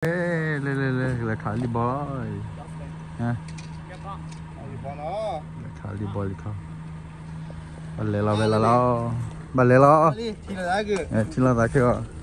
လဲၤ လဲၤ လဲၤ လဲၤခးလံာ်ဘီလီၤ, လဲၤခးလံာ်ဘီလံခီ, ဘၣ်လဲၤလီၤ ဘၣ်လဲၤလီၤ, ဘၣ်လဲၤလီၤ, ထံၣ်လိာ်သးခဲအီၤ.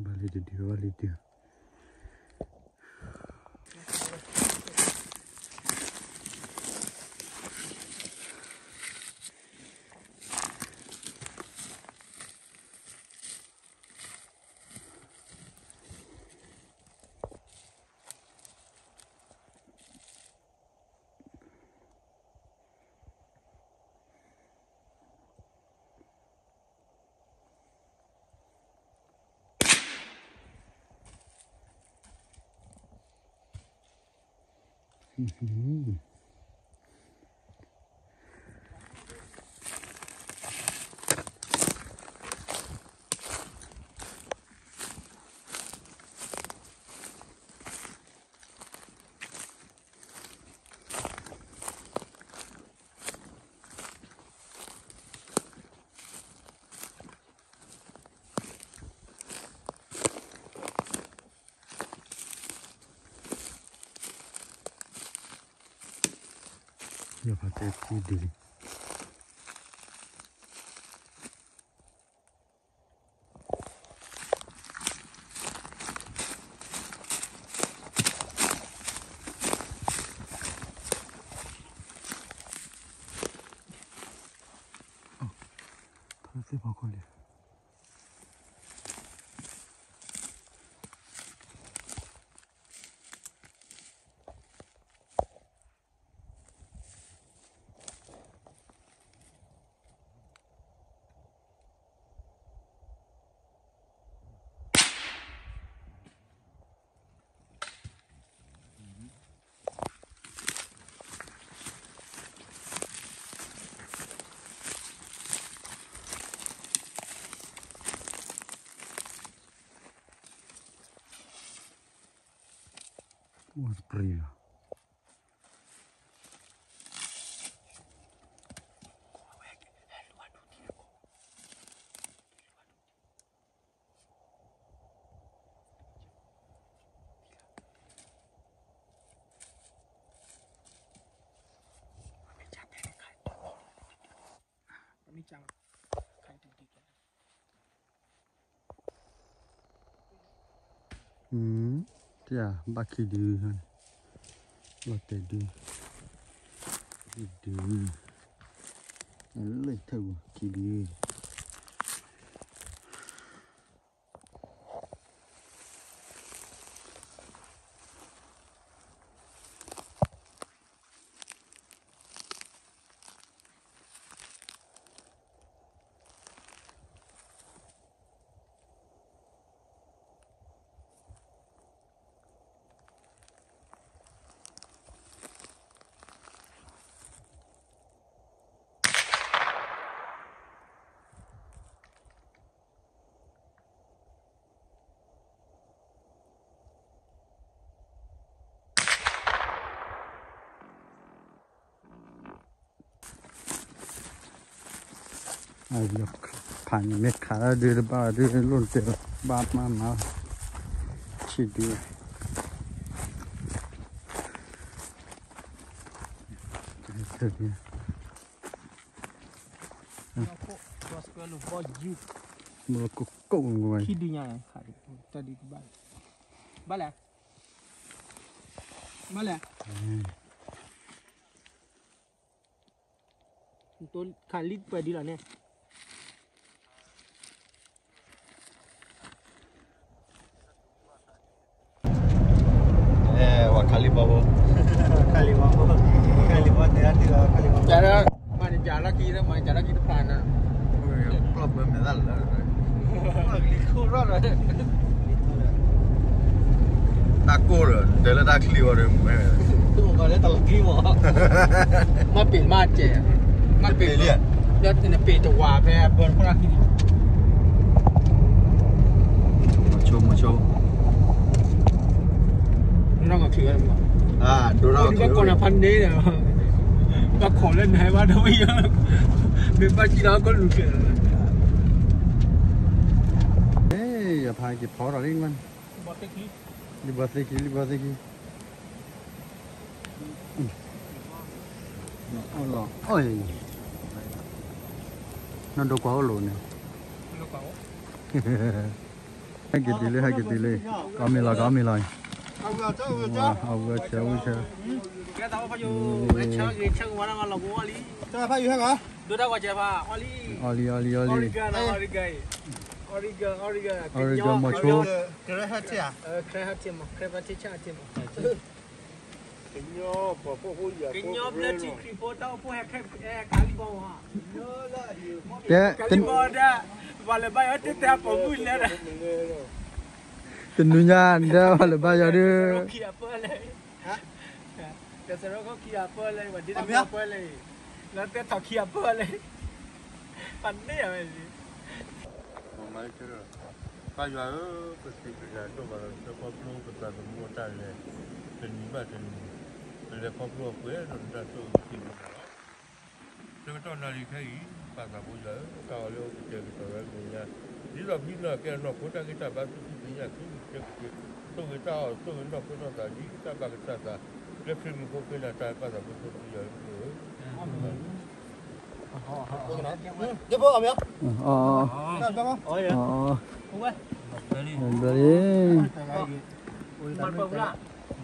Bali didi, bali didi. Bác Kỳ đi, bác Tê đi, đi, đi, lấy thử Kỳ đi.ဖးန့ၣ်မ့ၢ်ခးဒုတဘၣ်ဒုလိၣ်တဲဘၣ်မးမး ဆံးဒု မ့ၢ်ကိၣ်ကိၣ်ဝဲ ဘၣ်လဲၣ် ဘၣ်လဲၣ် ခးလံပှဲၤဒ်လီၤန့ၣ် ခးလံာ်ဘီဖိ, ခးလံာ်ဘီဖိ, ခးလံာ်ဘီဖိတဲဒၣ်ဒုးခးလံာ်ဘီဖိ, မၤန့ၣ်ကးလီၢ်ခံ, မၤန့ၣ်ကးလီၢ်ခံတဖျါနၤ, ကျီၢ်ဘၢမဲာ်သၣ်လၢာ်, လံခိၣ်ရီၣ်ဒီး တၢ်ကိၢ်ဒီး တဲလၢတၢ်ချံဝဲဒီး, မ့ၢ်လၢတၢ်လီၢ်ခံမး, မ့ၢ်ပ့ၤမ့ၢ်စဲး, မ့ၢ်ပ့ၤလံ, လၢနပ့ၤတဝးဖဲအဘၢတခိၣ်လၢခံန့ၣ်, မဆိ, မဆိ, ဒိၣ်ထီၣ်ကီၢ်ချံဝဲ, ဒိၣ်ထီၣ်ကီၢ်ချံဝဲ, ဘၣ်ကိးနၤဖးန့ၣ်ဒီး, ဘၣ်ခိးလၢနဟဲဘၣ်ဒီးဝဲယီ, မ့ၢ်ဘၣ်ကံၣ်လီၤကီၢ်လူၤကဲး, ယဖးက့ၤဖီထီၣ်လံ, လံာ်ဘီသ့ၣ်ခံ, လံာ်ဘီသ့ၣ်ခံ, နီၢ်ဒိကွၢ်အိၣ်လိာ်န့ၣ်, ဟဲက့ၤတုၤလံ ဟဲက့ၤတုၤလံ, ကီမ့ၢ်လီၤ ကီမ့ၢ်လီၤ, အဝဲဆၢ အဝဲဆၢ, အီလံ အီလံ အီလံ, Oregon မီၤဆိ, ကညီဘျၢထံခရံာ်ဖိတၢ်အိၣ်ဖှိၣ်ဟဲခဲ ကၤလံၢ်ဘီဧါ, ကၤလံၢ်ဘီဒီး ပှၤလၢဘၣ်ယီၤတတဲပိာ်မုၣ်လဲၣ်ဒီး, တနွံညါဒီး ပှၤလၢဘၣ်ယီၤဒီး ခံအပၢၢ်လဲၣ်, ကစရီခိၣ်ခံအပၢၢ်လဲၣ်, ပှၤဒ့တမ့ၢ်အပၢၢ်လဲၣ်, လၢတဲထီၣ်ခံအပၢၢ်လဲၣ်, ပှၤန့ၢ်အဝဲန့ၣ် ပၢ်ယွၤဧၢ, ပစံးဘျုးနၤဒိၣ်မးလီၤ, ပခီဖျိပသးသမူအတၢ်လဲၤ တနံၤဘၣ်တနံၤ, ပလဲၤခီဖျိအပှဲၤဒီးနတၢ်ဆိၣ်ဂ့ၤပစံးဘျုးနၤလီၤ. ဆၢကတီၢ်နၣ်ရံၣ်ခဲအံၤ, ပၢ်သးဖိယွၤဧၢ, တၢ်အီၣ်လၢအိၣ်ကတဲာ်ကတီၤဝဲမဲာ်ညါ, ဒ်သိးဖံလၢကဲထီၣ်နီၢ်ခိတၢ်ဂ့ၢ်တၢ်ဘါ သူၣ်ဖှံသးညီ သူၣ်ဂ့ၤကဲက့ၤ, ဆိၣ်ဂ့ၤတၢ်အီၣ် ဆိၣ်ဂ့ၤနီၢ်ခိနီၢ်သးဒ်တၢ်ဘၣ်ကစၢ်သး, လၢခရံာ်မူခိၣ်ဃ့နၤတၢ် ပၢ်သးဖိစီဆှံယွၤဧၢ, အၤမ့ၣ်. ယဖိအီၣ်မ့ၢ်, အီၣ်, အီၣ်,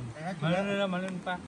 ဘျီလံ, မၤလၢနပၢ်